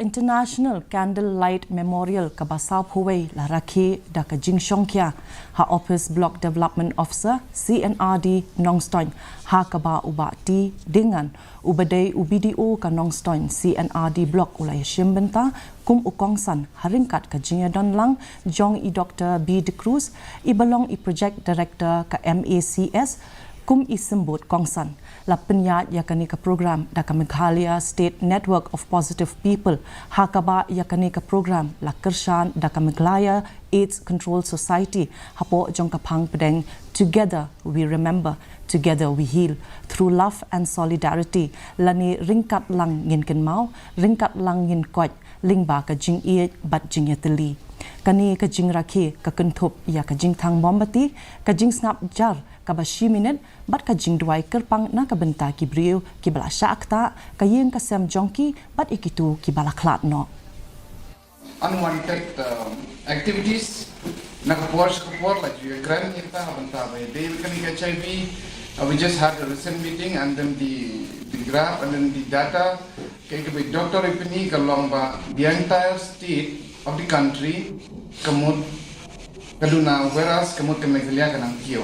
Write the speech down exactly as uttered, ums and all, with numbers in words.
International Candlelight Memorial kaba sawphew wei la rakhe da ka jingshongkhia ha Office Block Development Officer C&RD Nongstoiñ, ha kaba u Bah T Diengan, uba dei u BDO ka Nongstoiñ C&RD Block, u la ïashim bynta kum u kongsan ha ryngkat ka jingïadonlang jong i Doctor B D'Cruz, iba long i Project Director ka MACS, kum i symbud kongsan. La pynïaid ïa kane ka program da ka Meghalaya State Network of Positive People, ha kaba ïa kane ka program la kyrshan da ka Meghalaya AIDS Control Society hapoh jong ka phang pdeng Together We Remember, Together We Heal, through love and solidarity, lane ryngkat lang ngin kynmaw, ryngkat lang ngin koit, lyngba ka jingïeit bad jingïatylli. Kane ka jingrakhe ka kynthup ïa ka jingthang mombati, ka jingsngap jar kaba shi minit, bad ka jingduwai kyrpang na ka bynta ki briew kiba la shah ktah, ka ïing ka sem jong ki bad ïa kito kiba la khlad noh. Unwanted, um, activities na ka por sha ka por, la ju ïakren ïa ka bynta ba ïadei bad kane ka HIV. Uh, we just had a recent meeting and then the, the graph and then the data. Kaei kaba i doctor i pyni ka long ba the entire state of the country ka mut ka duna, whereas ka mut ka Meghalaya ka nang kiew.